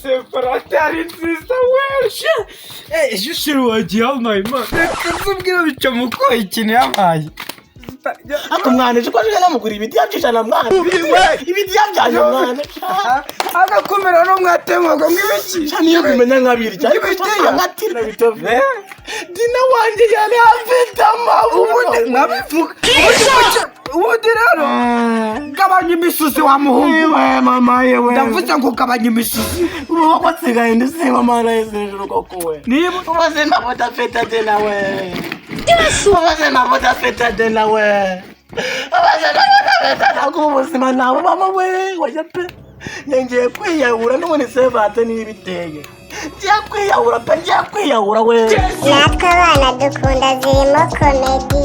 Separate ari nziza weshe. Ejo chéri wagiye yampaye impano. Reka nzubwire bica mukoye ikintu yampaye. Ariko mwana, ejo ko aje namugura ibiti by'ijana, mwana, ibiti byanjye, mwana. Agakumira no mwatemwaga mw'ibiki. Cyane iyo kumenya nkabiri cyane. Ibitiya. Nkatira bitove dina wanjye yari afite amabuno. Ubundi nkabivuga ubundi rero, gabanya imisuzi wa muhungu. Yewe mama, yewe. Ndavuze ngo gabanya imisuzi. Ubu ko nsigaye ndisiba, mana yese hejuru koko we. Niba Ubuzima budafite dina we, ubuzima budafite dina we, ubuzima budafite ntabwo ubuzima ntabwo mama we wajya pe. Ngiye kwiyahura n'ubundi, sevate niyo ibiteye. Ngiye kwiyahura pe, ngiye kwiyahura we. Natwe abana dukunda zirimo comedy.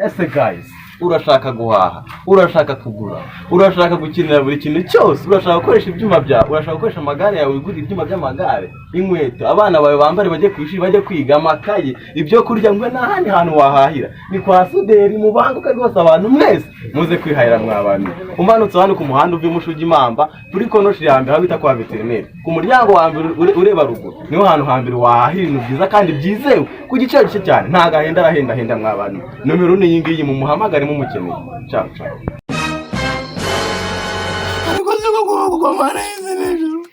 Ese guys, urashaka guhaha, urashaka kugura, urashaka gukenera buri kintu cyose, urashaka gukoresha ibyuma byawe, urashaka gukoresha amagare yawe, wigurira ibyuma by'amagare, inkweto abana bawe bambare bajye ku ishuri, bajye kwiga, amakaye, ibyo kurya, ngo nta handi hantu wahahira ni kwa Suderi. Mubanguke rwose, abantu mwese muze kwihahira. Mwa bantu, umanutse hano ku muhanda uva imusha ujya Imamba, kuri konoshi ya mbere aho bita kwa veterineri, ku muryango wa mbere ureba ruguru, niho hantu hambere wahahira ibintu byiza kandi byizewe ku giciro gike cyane. Ntabwo ahenda, arahendahenda. Mwa bantu, nomero ni iyi ngiyi, mumuhamagare mumukeneye. Ciao ciao. Ariko si ko kuboko kwa mana yese hejuru,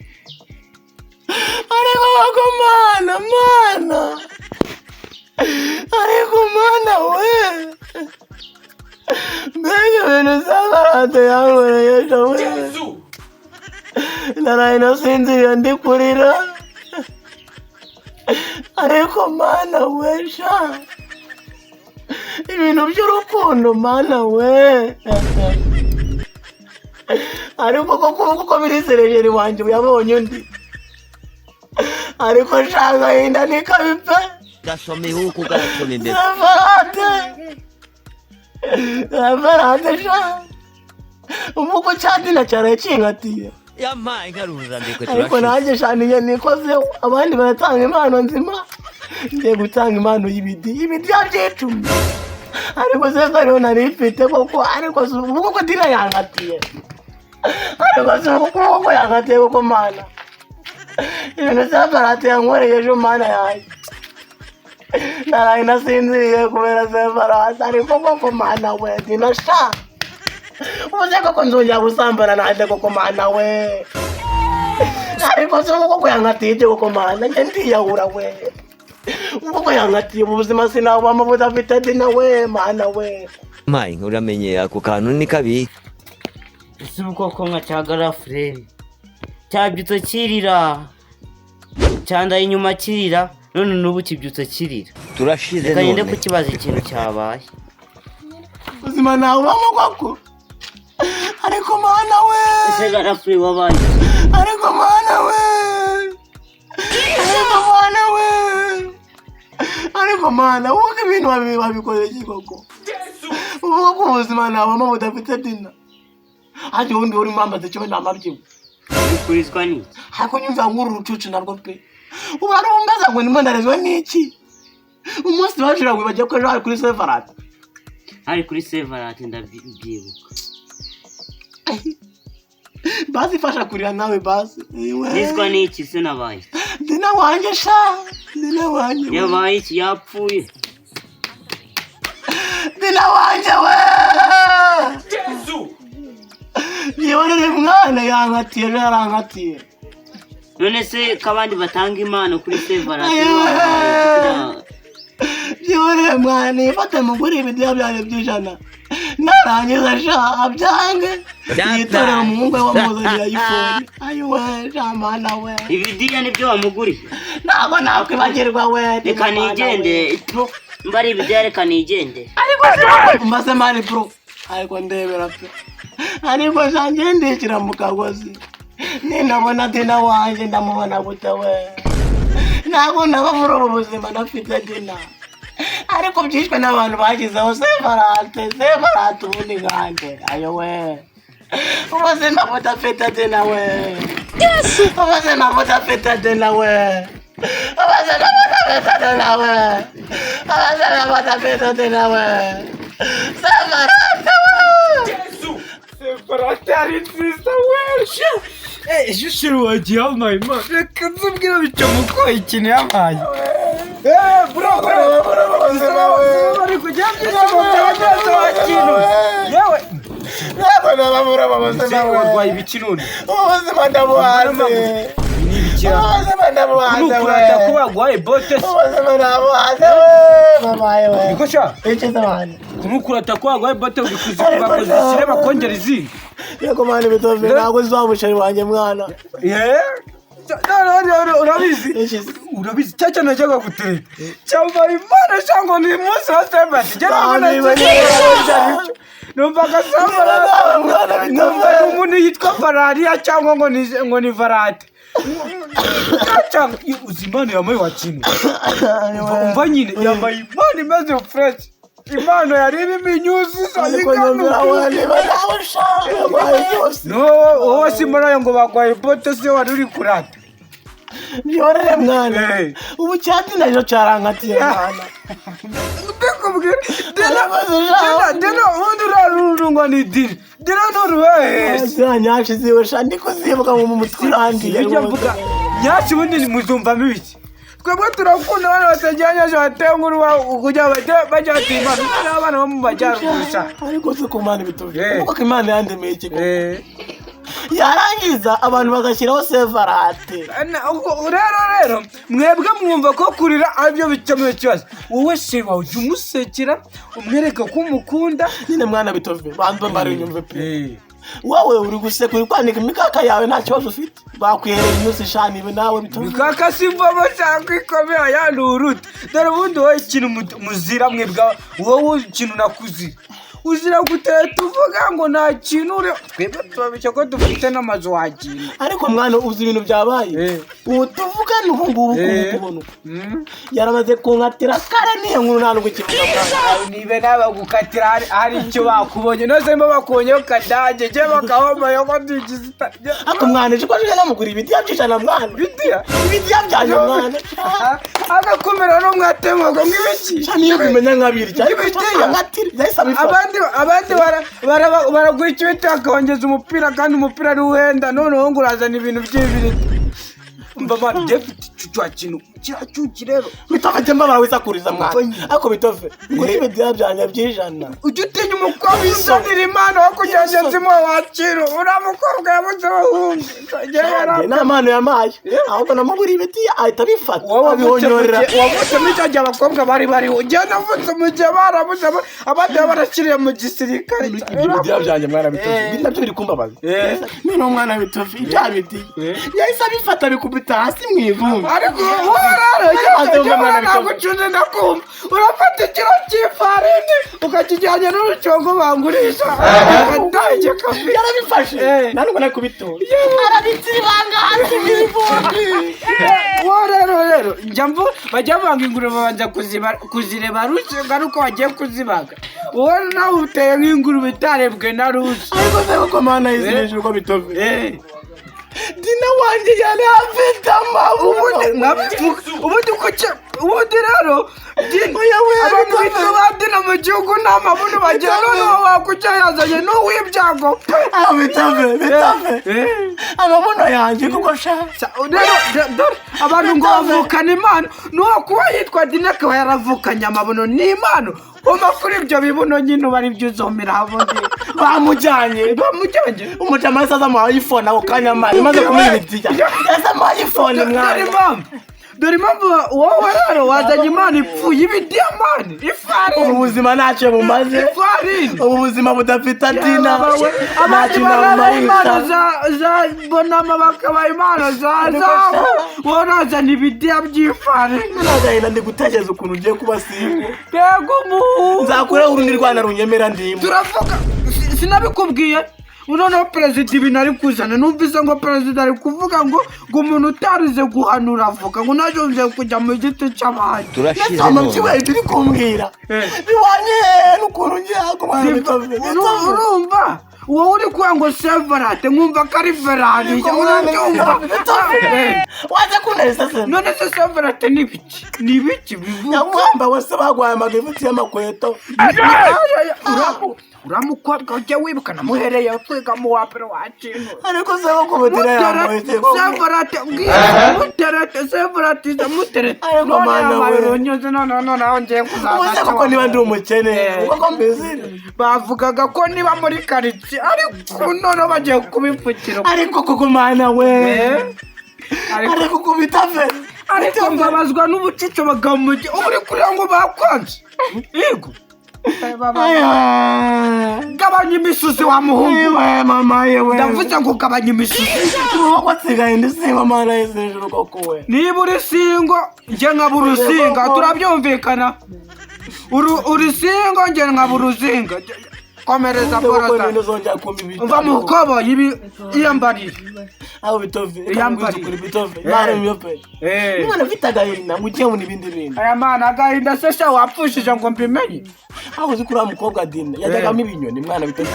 ariko koko mana, mana, ariko mana we, mbega ibintu sakarate yankoreye ejo we! Naraye nasinziriye ndi kurira. Ariko mana we sha, ibintu by'urukundo, mana we! Ariko koko kuko biri serejeri wanjye yabonye undi, ariko sha, agahinda ni kabi pe. Gasome huku, gasome imbere. Sefarate, sefarate sha, umuko cyadina cyaraye kinkatiye. Yampaye inkaruzandiko. Ariko nanjye sha, niyo nikozeho. Abandi baratanga impano nzima, ngiye gutanga impano y'ibidi, ibidi by'icumi. Ariko se ko ariho nari mfite koko? Ariko si ubu koko dina yankatiye? Ariko si ubu koko yankatiye koko? Mana, ibintu sefarate yankoreye ejo, mana yanjye, naraye nasinziriye kubera sefarate. Ariko koko mana we, dina sha, ubu se koko nzongera gusambana nanjye koko? Mana we, ariko se ubu koko yankatiye ibyo koko? Mana, njye ndiyahura we. Ubu koko yankatiye, mu buzima sinabamo budafite dina we, mana we. Yampaye inka, uramenye ako kantu ni kabi. Ese ubu koko nka cya garafureri cyabyutse kirira, cyandaye inyuma kirira, none n'ubu kibyutse kirira. Turashize. Reka ngende None kukibaza ikintu cyabaye. Ubuzima ntabubamo koko, ariko mana we! Ese garafureri, wabaye? Ariko mana we, ariko mana we, ariko mana, wowe ibintu wabikoreye iki koko? Uvuga ko ubuzima ntabamo budafite dina, hajya ubundi uri mwambaza icyo namabyiwe. Bikurizwa n'iki? Ariko nyumva nk'uru rucucu narwo pe, ubu arumbaza ngo ndimo ndarezwa n'iki? Umunsi bashira wibagiwe ko ejo hari kuri sefarate? Hari kuri sevarate, ndabyibuka. Basi fasha kurira nawe basi. Iwe. Nizwa n'iki se? Nabaye? Dina wanjye sha, dina wanjye we. Yabaye iki? Yapfuye? Dina wanjye we, yibonere mwana, yankatiye ejo, yarankatiye. None se ko abandi batanga impano kuri sevarate? Ayiwe. Byihorere mwana, ifate mugure ibidiya byanjye by'ijana, narangiza sha abyange, yitorera umuhungu we wamuzanira iPhone. Ayiwe sha, mana we! Ibidiya nibyo wamuguriye? Ntabwo nakwibagirwa we. Reka nigende tu, mba ari ibidiya, reka nigende. Mbase mani bro, ariko ndebera pe, ariko sha njye ndishyira mu kagozi. Ninabona dina wanjye ndamubona gute we? Ntabwo naba muri ubu buzima nafite dina. Ariko byishwe n'abantu bashyizeho sefarate, sefarate ubundi nkande. Ayo we, ubuzima budafite dina we, ubuzima budafite dina we, ubuzima budafite dina we, ubuzima budafite dina we, sefarate we. Sevarate ari nziza wesha. Ejo shiri wagiye yampaye imana, reka nzubwire bica mukoye ikintu yampaye. Bro, bro, bro, bari kujya byishimo by'abagenzi wa kintu yewe. Warwaye ibiki none? Ubuzima ndabuhaze. Ibi ni ibiki? Ubuzima ndabuhaze. Nukurata ko baguhaye bote se? Ubuzima ndabuhaze we, mamaye we. Niko sha. Icyo mani? Nukurata ko baguhaye bote, uri kuzishyire bakongera izindi. Yego mani, bitove ntabwo uzi wa musheri wanjye mwana. Yeee, urabizi, urabizi cya cyane najyaga gutereta cyambaye imana cyangwa ni umunsi wa sebati. Numvaga sambara, numva umuntu yitwa Farariya cyangwa ngo ni Varate. Uzi impano yambaye wa kintu? Umva nyine, yambaye impano imeze fresh, impano yari irimo inyuzi. Ariko nyumvira we, niba nawe ushaka byose. No, wowe simbona ngo bagwaye bote se wari uri kurata? Byorere mwana. Ubu cyati nacyo cyarankatiye mwana. Ndikubwira dina, dina, dina, ubundi uraruru ngo ni dina, dina nturuwese. Ziriya nyashi ziwe sha, ndi kuzibuka mu mutwe urangiye. Ibyo mvuga nyashi, ubundi muzumvamo ibiki? Twebwe turakunda abana batagira nyashi, bateye nkuru kugira ngo bajye batinya Imana n'abana bo mu majyaruguru sha. Ariko si ku Mana bituje kuko Imana yandemeye ikigo, yarangiza abantu bagashyiraho sevarate. Rero mwebwe mwumva ko kurira aribyo bikemuye ikibazo. Wowe se wawe ujya umusekera, umwereka ko umukunda. Nyine mwana bitove, banza mbare unyumve pe. Wowe uri guseka, uri kwanika imikaka yawe, nta kibazo ufite, bakwiherera inyusi shani ibi nawe bitove. Mikaka simvamo cyangwa ikomera yanurute. Dore ubundi wowe ikintu muzira mwebwe, wowe ikintu nakuzira, uzira guteta uvuga ngo nta kintu uri, twebwe tubabeshya ko dufite n'amazu wakintu. Ariko mwana, uzi ibintu byabaye? Ubu tuvugana ubu ngubu, kubona uku yaramaze kunkatira kare, niyo nkuru nta nubwo ikivuga mwana. Nibe nabagukatira hari icyo bakubonye nose niba bakubonyeho kadage je bakabamaye ko tugize. Ariko mwana, ejo ko aje namugura ibiti by'ijana mwana. Bidiya? Ibiti byanjye mwana. Agakumira n'umwatemwaga ngo ibiki? Sha, niyo kumenya nkabiri cyane. Ibitiya? Ankatira yahise abifata. Abandi baragura ikibiti bakongeza umupira, kandi umupira ari uhenda, noneho ngo urazana ibintu by'ibiriti. Mba mwana, njye mfite icyo kintu kiriya cyuki rero. Bitove, jya mbabara wisakuriza mwana, ariko bitove ngo ibiti byanjye by'ijana. Ujya utinya umukobwa uzanira impano wo kugira ngo zimuhe wakira, uriya mukobwa yabuze abahungu. Nta mpano yamaye, ahubwo namuguriye ibiti ahita abifata abihonyorera. Wavutse muri cya gihe abakobwa bari bariho, njyewe navutse mu gihe barabuze, abandi baba barakiriye mu gisirikare. Ibyo bidiya byanjye mwana bitove, ibi nabyo biri kumbabaza. Noneho mwana bitove, ibya biti yahise abifata abikubita hasi mu ivumbi. Ariko wowe rero Maze wumva mwana ntabwo bitove. ucuze, ndakumva urafata ikiro cy'ifarini ukakijyanye n'urucongo bangurisha akadage kafi. Yarabifashe, nta nubwo nari kubitora, arabitsibanga hasi mu ivumbi. Wowe rero njya mvu bajya banga ingurube babanza kuzireba rushinga ari uko bagiye kuzibaga, wowe nawe uteye nk'ingurube itarebwe na rusi. Ariko se koko mana yizirije uko bitove, dina wanjye yari afite Ubundi amabuno. Ubundi kuki ubundi rero Oya we, abantu bitove. bitwa ba dina mu gihugu nta mabuno bagira, noneho wakucya yazanye n'uw'ibyago pe. Ah, bitove, bitove, amabuno yanjye kuko sha. Rero dore abantu ngo bavukana impano, n'uwo kuba yitwa dina akaba yaravukanye amabuno ni impano. Uma kuri ibyo bibuno nyine uba ari byo uzomera ubundi. Bamujyanye. Bamujyanye. Umujama yahise azamuha iPhone ako kanya mani, maze kumuha ibitiya yahise amuha iPhone. Dore Mwana. impamvu, dore impamvu wowe rero wazanye impano ipfuye, ibidiyamani, Ubu ifarini. buzima ntacyo bumaze. Ifarini. Ubu buzima budafite dina Abandi ntacyo baraba impano nabumarisha. za bonama bakaba impano za zahabu, wowe urazana ibidiya by'ifarini. N'agahinda, ndi gutekereza ukuntu ugiye kuba single. Mbega umuhungu! Nzakureho urundi rwana runyemera ndimo. Turavuga sinabikubwiye? Noneho perezida ibintu ari kuzana, numvise ngo perezida ari kuvuga ngo umuntu utarize guhanura avuga ngo ntazongere kujya mu giti cy'abandi. Turashize Ama none. mbyibahye ibyo uri kumbwira biwanye n'ukuntu ngiye kumwana bitove. Urumva wowe uri kuvuga ngo sevarate, nkumva ko ari ferari, urabyumva? Waza kuntera iseseme. None se sevarate ni ibiki, ni ibiki bivuga? Nyamwamba wese bagwaye amagifuti y'amakweto. Uriya mukobwa ujya wibuka namuhereye kwiga mu wa mbere wakintu. Ariko se ko kubutira yamuhise koko? Sevarate mbwira muterete sevarate muterete. Ariko None mana yabaye we. urunyuze none none aho ngiye kuzaza. Ubu se koko niba ndi umukene koko mbese? Bavugaga ko niba muri karitsiye, ariko noneho bagiye kubipfukira. Ariko koko mana we. Eh? Ariko Ariko kubita fe. Ariko mbabazwa n'ubucucu bagamugi ubu uri kurira ngo bakwanze. Yego. Gabanya imisuzi wa muhungu. Yewe mama, yewe. Ndavuze ngo gabanya imisuzi. Ubu nsigaye ndi single, mana yese hejuru koko we. Niba uri single, njye nkaba urusinga, turabyumvikana. Uri single, njye nkaba uruzinga. Komereza. Koko Boroza. ninde uzongera kumpa ibitabo? Umva mukobo ibi iyambarire. Aho bitove. Iyambarire. Kuri bitove mana biyo pe. Umwana ufite agahinda ngo ugiye mu ibindi bintu. Aya mana, agahinda se sha wapfushije ngo mbimenye? Aho uzi kuri wa mukobwa Dina yajyagamo ibinyoni, mwana bitove,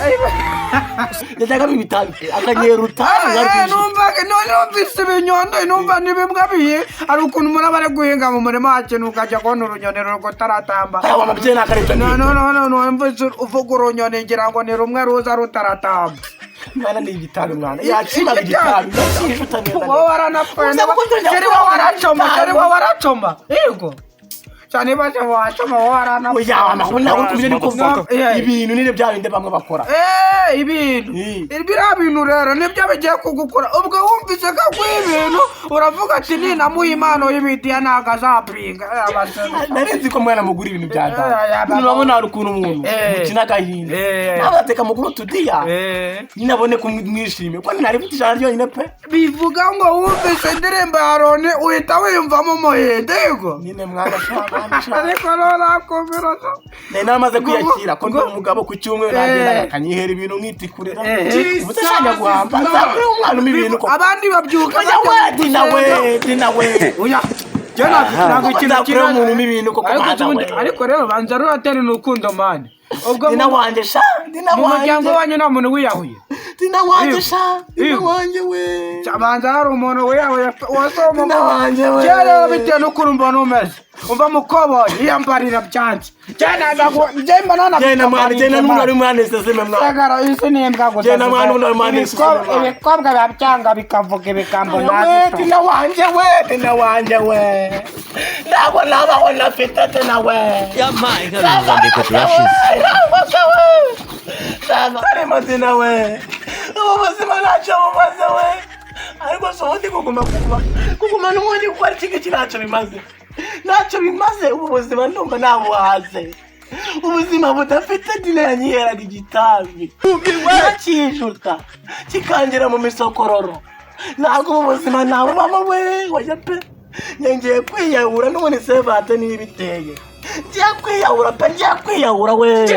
yajyagamo ibitabi akanyera utabi. Numva numvise ibinyoni, numva ni bimwe bihe hari ukuntu umuntu aba ari guhinga mu murima wakintu ukajya kubona urunyoni rutaratamba. Aya wa mabyeyi ntakaribyo. No, no, no, no, numvise uvuga urunyoni ngira ngo ni rumwe ruza rutaratamba. Mwana, ni igitabi, mwana yacimaga igitabi yacishuta neza. Wowe waranapfuye. Uza kuko Sheri, wowe waracoma, sheri, wowe waracoma, yego cyane baje wacoma, wowe waranapfuye. Oya amakuru ntabwo uri kubyo, ni kuvuga Yeah. ibintu nyine bya bindi bamwe bakora. Ibintu Eh. biriya bintu rero nibyo bigiye kugukora. Ubwo wumvise ko aguha ibintu uravuga ati ninamuha impano y'ibidiya ntabwo azapinga. Abasore. Nari nzi ko mwana mugura ibintu bya Eh, data. eh, Urabona hari ukuntu umuntu Eh. mukina agahinda Eh. nawe ateka mugura utudiya Eh. nyine abone ko mwishimiye ko nari mfite ijana ryonyine pe. Bivuga ngo wumvise indirimbo ya Loni uhita wiyumvamo umuhindo, yego. Nyine mwana sha, mwana sha. Ariko nonakumira. Nari namaze kwiyakira ko ndi umugabo, ku cyumweru nagenda Eh. akanyihera ibintu nkitikurira. Eh. Ubu se shanya guhamba nzakure umwana umpa ibintu koko? Abandi babyuka Oya we, Dina we, Dina we. Oya, njye ntabwo ikintu Nzakure kimwe umuntu umpa ibintu koko, ariko mwana ubundi we. ariko rero banza ruratera ni urukundo mani ubwo Dina wanjye sha, Dina mu muryango wanjye. wanyu nta muntu wiyahuye? Dina wanjye Yego. sha, Dina Yego. wanjye we. Banza hari umuntu wiyahuye wasoma? Dina wanjye we. Njye rero bitewe n'ukuntu mbona umeze, umva mukoboyi, iyambarira byanze, njye ntabwo njye mbona. Genda mwana, genda n'umuntu ari mwana seseme mwana. Sagara isi ni imbwa gusa. Genda mwana, umuntu ari mwana, isi ni imbwa. Ibikobwa biba byanga bikavuga ibigambo We, ntabwo. Dina wanjye we, Dina wanjye we. Ntabwo nabaho nafite Dina we. Yampaye inka ruzandiko turashize. Arimo Dina we. Ubu buzima ntacyo bumaze we. Ariko si ubundi kuguma kuguma kuguma n'ubundi gukora iki ngiki ntacyo bimaze. Ntacyo bimaze, ubu buzima ndumva nabuhaze. Ubuzima budafite Dina yanyiheraga igitabi. Nakijuta kikangera mu misokororo. Ntabwo ubu buzima nabubamo we, wajya pe. Ngiye kwiyahura n'ubundi sevate niyo ibiteye. Ngiye kwiyahura pe, ngiye kwiyahura we.